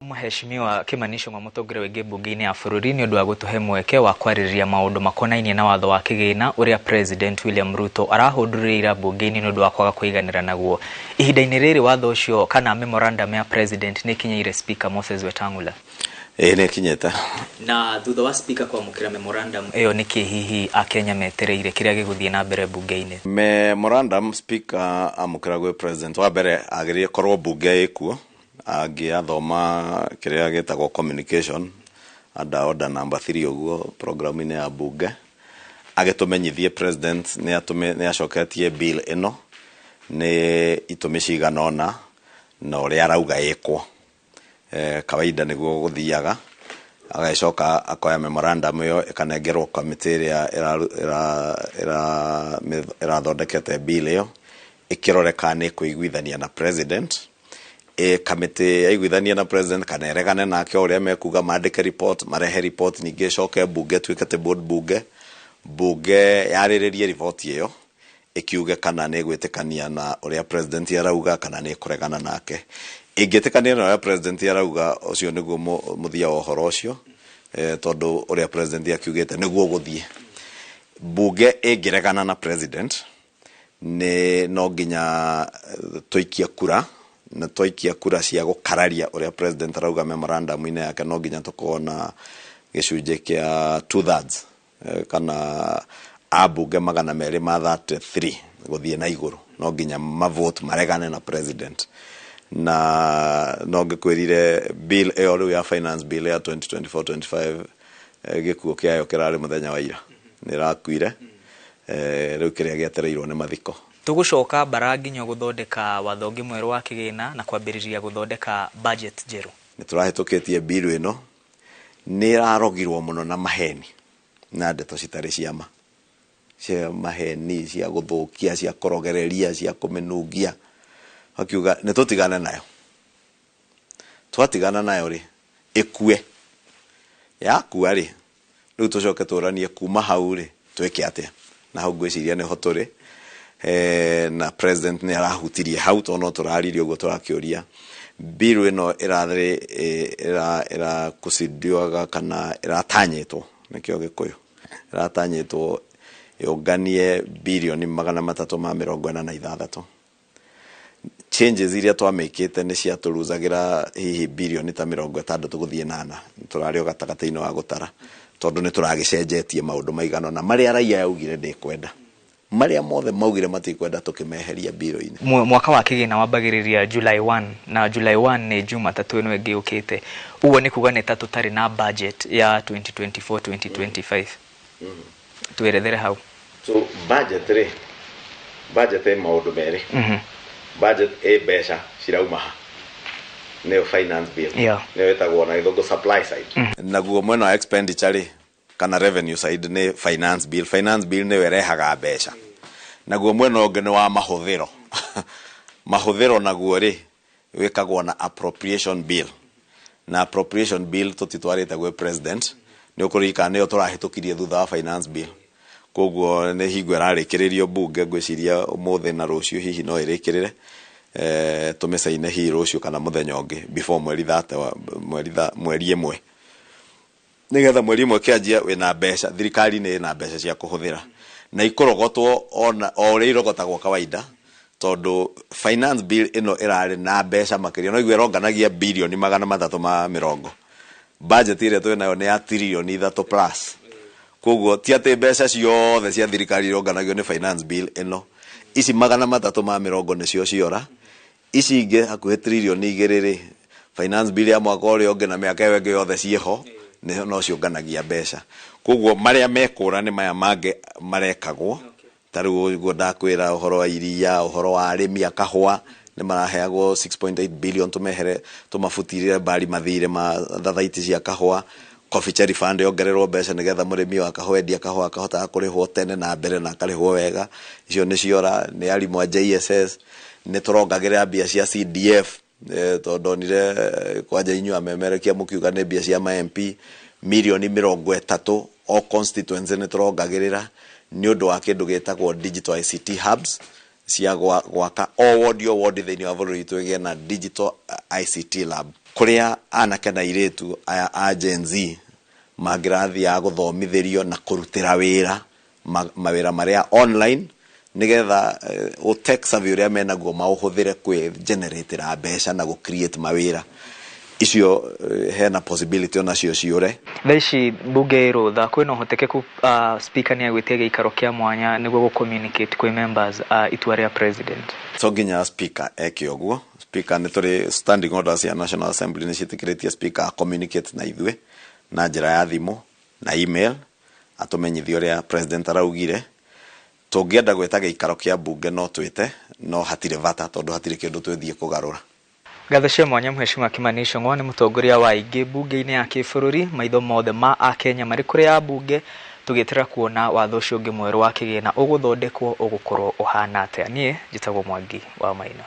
Mheshimiwa Kimani Ichung'wa, mũtongoria wa ingĩ mbunge-inĩ ya bũrũri, nĩ ũndũ wa gũtũhe mweke wa kwarĩrĩria maũndũ makonainie na watho wa kĩgĩna ũrĩa President William Ruto arahũndũrĩire mbunge-inĩ nĩ ũndũ wa kwaga kũiganĩra naguo. Ihinda-inĩ rĩrĩ watho ũcio kana memorandum ya President nĩ ĩkinyĩire Speaker Moses Wetang'ula? Ĩĩ, nĩ ĩkinyĩte. Na thutha wa Speaker kwamũkĩra memorandum ĩyo, nĩkĩ hihi Akenya metereire kĩrĩa gĩgũthiĩ na mbere mbunge-inĩ? Memorandum Speaker amũkĩra gwĩ President, wa mbere agĩrĩire korwo mbunge ĩkuo, angĩathoma kĩrĩa gĩtagwo communication under order number 3 ũguo programu-inĩ ya mbunge, agĩtũmenyithie President nĩ acoketie bill ĩno nĩ itũmi cigana ũna na ũrĩa arauga ĩkwo. Kawaida nĩguo gũthiaga. Agagĩcoka akoya memorandum ĩyo, ĩkanengerwo kamĩtĩ ĩrĩa ĩrathondekete bill ĩyo, ĩkĩrore kana nĩ ĩkũiguithania na President. Kamĩtĩ yaiguithania na President kana ĩregane nake, o ũrĩa mekuga, mandĩke report, marehe report, ningĩ ĩcoke mbunge, ĩtuĩke tabled mbunge, mbunge yarĩrĩrie riboti ĩyo, ĩkiuge kana nĩ ĩgwĩtĩkania na ũrĩa President arauga kana nĩ ĩkũregana nake. Ĩngĩtĩkania na ũrĩa President arauga, ũcio nĩguo mũthia wa ũhoro ũcio, tondũ ũrĩa President akiugĩte nĩguo ũgũthiĩ. Mbunge ĩngĩregana na President, nĩ no nginya tũikie kura, na twaikia kura cia gũkararia ũrĩa President arauga memorandum-inĩ yake, no nginya tũkorwo na gĩcunjĩ kĩa 2/3, kana ambunge 233 gũthiĩ na igũrũ, no nginya mavote maregane na President. Na no ngĩkwĩrire bill ĩyo rĩu ya finance bill ya 2024-25, gĩkuũ kĩayo kĩrarĩ mũthenya wa ira, nĩ ĩrakuire. Rĩu kĩrĩa gĩetereirwo nĩ mathiko. Tũgũcoka bara nginya gũthondeka watho ũngĩ mwerũ wa kĩgĩna na kwambĩrĩria gũthondeka budget njerũ. Nĩ tũrahĩtũkĩtie bill ĩno, nĩ ĩrarogirwo mũno na maheni na ndeto citarĩ cia ma, cia maheni, cia gũthũkia, cia kũrogereria, cia kũmĩnungia, akiuga nĩ tũtigane nayo. Twatigana nayo rĩ, ĩkue. Yakua rĩ, rĩu tũcoke tũranie kuma hau rĩ, twĩke atĩa. Na hau ngwĩciria nĩho tũrĩ, na President nĩ arahutirie hau, tondũ no tũraririe ũguo tũrakĩũria bill ĩno ĩrarĩ ĩrakusudiwaga kana ĩratanyĩtwo, nĩkĩo Gĩkũyũ, ĩratanyĩtwo yũnganie 346 birioni. Changes iria twamĩkĩte nĩ ciatũruzagĩra hihi 60 ta 60 gũthiĩ 8, tũrarĩ o gatagatĩ-inĩ wa gũtara, tondũ nĩ tũragĩcenjetie maũndũ maigana ũna marĩa raia yaugire ndĩkwenda, marĩa mothe maugire matikwenda, tũkĩmeheria mbiro-inĩ. Mwaka wa kĩgĩna wambagĩrĩria July 1, na July 1 nĩ Jumatatũ ĩno ĩngĩ yũkĩte. Ũguo nĩ kuga nĩ ta tũtarĩ na budget ya 2024 2025. Twerethere hau. So budget rĩ, budget ĩ maũndũ merĩ. Budget ĩ mbeca cirauma ha, nĩyo finance bill, nĩyo ĩtagwo na Gĩthũngũ supply side. Naguo mwena wa expenditure rĩ, kana revenue side, nĩ finance bill. Finance bill nĩyo ĩrehaga mbeca. Naguo mwena ũngĩ nĩ wa mahũthĩro. Mahũthĩro naguo rĩ, wĩkagwo na appropriation bill, na appropriation bill tũtitwarĩte gwĩ President. Nĩ ũkũririkana nĩyo tũrahĩtũkirie thutha wa finance bill. Koguo nĩ hingo ĩrarĩkĩrĩrio mbunge, ngwĩciria ũmũthĩ na rũciũ hihi no ĩrĩkĩrĩre, tũmĩcaine hihi rũciũ kana mũthenya ũngĩ before mweri 30 mweri 1, nĩgetha mweri 1 kĩanjia wĩna mbeca, thirikari nĩ ĩna mbeca cia kũhũthĩra na ikũrogotwo ona o ũrĩa irogotagwo kawaida, tondũ finance bill ĩno ĩrarĩ na mbeca makĩria, no igue ĩronganagia 320 birioni. Budget ĩrĩa twĩ nayo nĩ ya 3 trillion plus. Koguo ti atĩ mbeca ciothe cia thirikari ironganagio nĩ finance bill ĩno. Ici 320 nĩcio ciora, ici ingĩ hakuhĩ 2 trillion rĩ, finance bill ya mwaka ũrĩa ũngĩ na mĩaka ĩyo ĩngĩ yothe ciĩho, nĩ no ciũnganagia mbeca. Koguo marĩa mekũra nĩ maya mangĩ marekagwo, ta rĩu ũguo ndakwĩra ũhoro wa iria, ũhoro wa arĩmi a kahũa, nĩ maraheagwo 6.8 billion, tũmehere tũmabutirĩre mbari mathirĩ ma thathaiti cia kahũa. Coffee Cherry Fund yongererwo mbeca nĩgetha mũrĩmi wa kahũa endia kahũa akahotaga kũrĩhwo tene na mbere na akarĩhwo wega. Icio nĩ ciora. Nĩ arimũ a JSS, nĩ tũrongagĩrĩra mbia cia CDF, tondũ ndonire kwanja inyuĩ amemerekia mũkiuga nĩ mbia cia ma MP, 30 mirioni o constituency nĩ tũrongagĩrĩra nĩ ũndũ wa kĩndũ gĩtagwo digital ICT hubs cia gwaka o ward, o ward thĩinĩ wa bũrũri witũ ĩgĩe na digital ICT lab. Kũrĩa anake na airĩtu aya a Gen Z mangĩrathiaga gũthomithĩrio na kũrutĩra wĩra mawĩra marĩa online, nigetha tech savvy ũrĩa menaguo maũhũthĩre kwĩ generatĩra mbeca na gũ create mawĩra. Icio hena possibility onacio ciũre. Thaa ici mbunge ĩ rũtha, kwĩna ũhotekeku speaker nĩ agwĩtia gĩikaro kĩa mwanya nĩguo gũ communicate kwĩ members itua rĩa president? To nginya speaker eke ũguo. Speaker, nĩ tũrĩ standing orders ya National Assembly, nĩ ciĩtĩkĩrĩtie speaker communicate na ithuĩ na njĩra ya thimũ na email, atũmenyithie ũrĩa president araugire. Tũngĩenda gwĩta gĩikaro kĩa mbunge no twĩte, no hatirĩ bata tondũ hatirĩ kĩndũ twĩthiĩ kũgarũra. Ngatho cia mwanya Mheshimiwa Kimani Ichung'wa, nĩ mũtongoria wa aingĩ mbunge-inĩ ya kĩbũrũri. Maitho mothe ma akenya marĩ kũrĩ ya mbunge, tũgĩetera kuona watho ũcio ũngĩ mwerũ wa kĩgĩna ũgũthondekwo ũgũkorwo ũhana atĩa. Niĩ njĩtagwo Mwangi wa Maina.